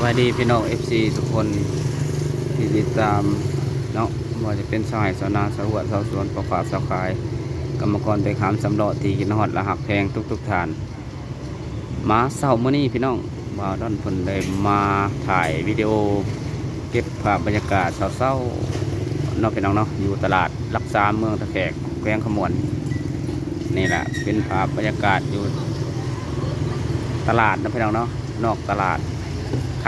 ສະບາຍດີພີ່ນ້ອງເອັຟຊີທຸກຄົນທີ່ຕິດຕາມເນາະ ບໍ່ວ່າຈະເປັນຊາວໄຮ່ຊາວນາ ຊາວຮົ້ວຊາວສວນ ພໍ່ຄ້າຊາວຂາຍ ກຳມະກອນແບກຫາມສຳລໍ້ທີ່ຄິດຮອດແລະຮັກແພງທຸກໆທ່ານ. ມາເຊົ້າມື້ນີ້ພີ່ນ້ອງ ບ່າວດອນເພິ່ນໄດ້ມາຖ່າຍວິດີໂອເກັບພາບບັນຍາກາດເຊົ້າໆເນາະພີ່ນ້ອງເນາະ ຢູ່ຕະຫຼາດຫຼັກສາມ ເມືອງທ່າແຂກ ແຂວງຄຳມ່ວນ. ນີ້ແຫຼະເປັນພາບບັນຍາກາດຢູ່ຕະຫຼາດເນາະພີ່ນ້ອງເນາະ ນອກຕະຫຼາດ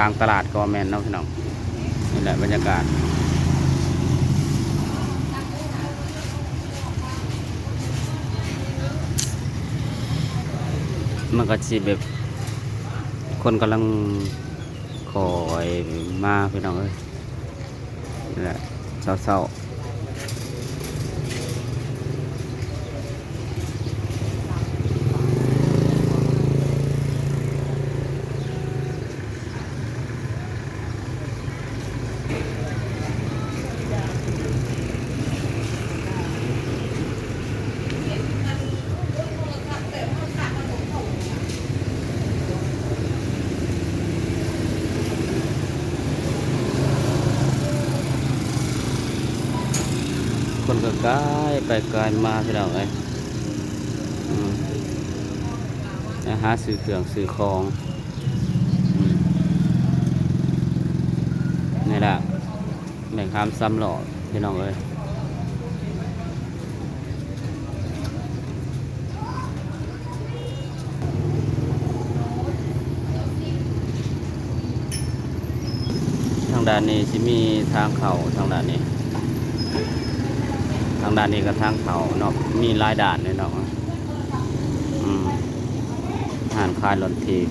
ຂ້າງຕະຫຼາດກໍວ່າແມ່ນເນາະພີ່ນ້ອງ. ນີ້ແຫຼະບັນຍາກາດ ມັນກໍຊິແບບ ຄົນກຳລັງຄ່ອຍມາພີ່ນ້ອງເອີຍ. ນີ້ແຫຼະ ເຊົ້າໆ. ຄົນກໍກາຍໄປກາຍມາພີ່ນ້ອງເອີຍ ອືມ ໄປຫາຊື້ເຄື່ອງຊື້ຂອງ ອືມ ນີ້ລະ ແມ່ນຄາມສາມລໍ້ພີ່ນ້ອງເອີຍ. ທາງດ້ານນີ້ຊິມີທາງເຂົ້າ ທາງດ້ານນີ້ ທາງດ້ານນີ້ກໍທາງເຂົ້າເນາະ ມີຫຼາຍດ້ານເລີຍເນາະ. ອືມ ຮ້ານຂາຍລົດຖີບ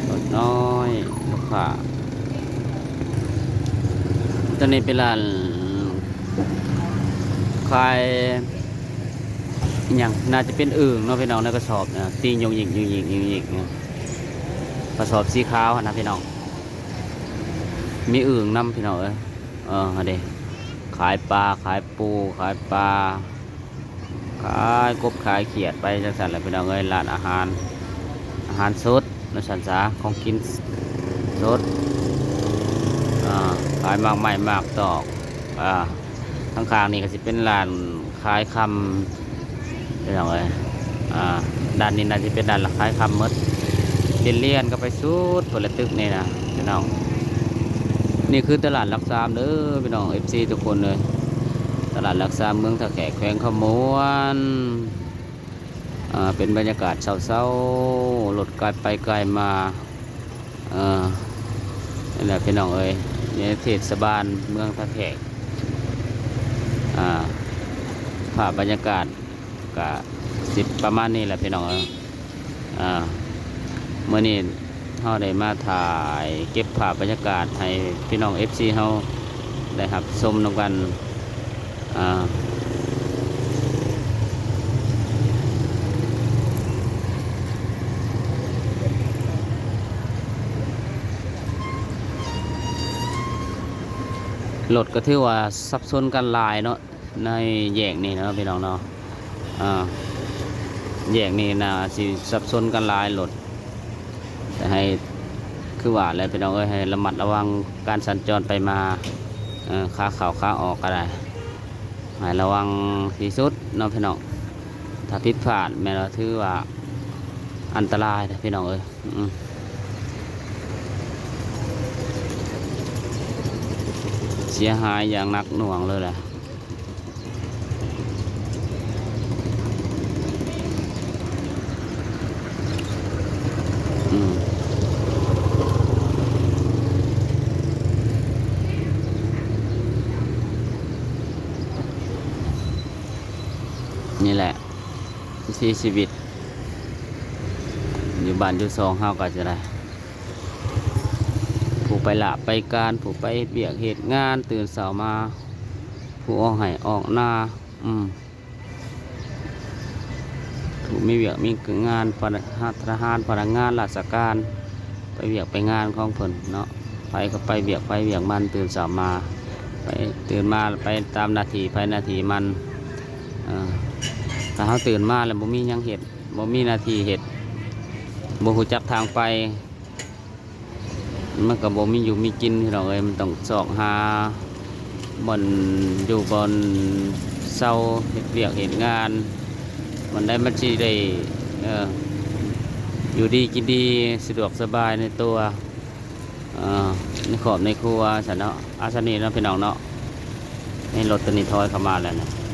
ລົດນ້ອຍ ລູກຄ້າ ຕົວນີ້ເປັນຮ້ານຂາຍ ອີ່ຫຍັງ ໜ້າຈະເປັນອຶ່ງເນາະພີ່ນ້ອງ ໃນກະສອບນະ ຕີຍົງຍິກ ຍຸງຍິກ ຍຸງຍິກ ກະສອບສີຂາວຫັ້ນນະພີ່ນ້ອງ ມີອຶ່ງນຳພີ່ນ້ອງເອີຍ. ເອີ ຫັ້ນເດ ຂາຍປາ ຂາຍປູ ຂາຍປາ ຂາຍກົບຂາຍຂຽດໄປຈັ່ງຊັ້ນແຫຼະພີ່ນ້ອງເອີຍ. ຮ້ານອາຫານ ອາຫານສົດວ່າຊັ້ນສາ ຂອງກິນສົດ ອາ ຂາຍໝາກໄມ້ໝາກຕອກ ອາ ທາງຂ້າງນີ້ກໍຊິເປັນຮ້ານຂາຍຄຳ ພີ່ນ້ອງເອີຍ ອາ ດ້ານນີ້ໜ້າຈະເປັນດ້ານຂາຍຄຳໝົດ ລຽນໆກັນໄປສຸດພຸ້ນລະ ຕຶກນີ້ນະພີ່ນ້ອງ. ນີ້ຄືຕະຫຼາດຫຼັກສາມເດີພີ່ນ້ອງເອັຟຊີທຸກຄົນເອີຍ ຕະຫຼາດຫຼັກສາມ ເມືອງທ່າແຂກ ແຂວງຄຳມ່ວນ. ອາ ເປັນບັນຍາກາດເຊົ້າໆ ລົດກາຍໄປກາຍມາ ເອີ ນີ້ແຫຼະພີ່ນ້ອງເອີຍ ໃນເທດສະບານເມືອງທ່າແຂກ. ອາ ພາບບັນຍາກາດກະຊິປະມານນີ້ແຫຼະພີ່ນ້ອງເອີຍ. ອາ ມື້ນີ້ເຮົາໄດ້ມາຖ່າຍເກັບພາບບັນຍາກາດໃຫ້ພີ່ນ້ອງເອັຟຊີເຮົາໄດ້ຮັບຊົມນຳກັນ. ອາ ລົດກໍຖືວ່າສັບສົນກັນຫຼາຍເນາະ ໃນແຍກນີ້ເນາະພີ່ນ້ອງເນາະ. ອາ ແຍກນີ້ໜ້າຊິສັບສົນກັນຫຼາຍ ລົດ ແຕ່ໃຫ້ ຄືວ່າແຫຼະພີ່ນ້ອງເອີຍ ໃຫ້ລະມັດລະວັງການສັນຈອນໄປມາ ເອີ ຂາເຂົ້າຂາອອກກໍໄດ້ ໃຫ້ລະວັງທີ່ສຸດເນາະພີ່ນ້ອງ. ຖ້າຜິດພາດແມ່ນວ່າຖືວ່າອັນຕະລາຍເດ້ພີ່ນ້ອງເອີຍ ອືມ ເສຍຫາຍຢ່າງໜັກໜ່ວງເລີຍແຫຼະ. ອືມ ນີ້ແຫຼະ ວິຖີຊີວິດຢູ່ບ້ານຢູ່ຊ່ອງເຮົາກໍຈະໄດ້ ຜູ້ໄປລາໄປການ ຜູ້ໄປເຮັດວຽກເຮັດງານ ຕື່ນເຊົ້າມາ ຜູ້ອອກໄຮ່ອອກນາ ອືມ ຜູ້ມີວຽກມີງານ ພະນະ ທະຫານ ພະນັກງານລາຊະການ ໄປວຽກໄປງານຂອງເພິ່ນເນາະ. ໃຜກໍໄປວຽກໃຜວຽກມັນ ຕື່ນເຊົ້າມາ ໄປ ຕື່ນມາໄປຕາມໜ້າທີ່ໃຜໜ້າທີ່ມັນ. ເອີ ຖ້າເຮົາຕື່ນມາແລ້ວບໍ່ມີຫຍັງເຮັດ ບໍ່ມີໜ້າທີ່ເຮັດ ບໍ່ຮູ້ຈັກທາງໄປ ມັນກໍບໍ່ມີຢູ່ມີກິນພີ່ນ້ອງເອີຍ ມັນຕ້ອງຊອກຫາບ່ອນຢູ່ບ່ອນເຊົາ ເຮັດວຽກເຮັດງານ ມັນໄດ້ ມັນຊິໄດ້ ເອີ ຢູ່ດີກິນດີ ສະດວກສະບາຍໃນຕົວ ເອີ ໃນຄອບໃນຄົວຊັ້ນເນາະ. ອາ ສ່ຳນີ້ເນາະພີ່ນ້ອງເນາະ ໃນລົດໂຕນີ້ຖອຍເຂົ້າມາແລ້ວນະ.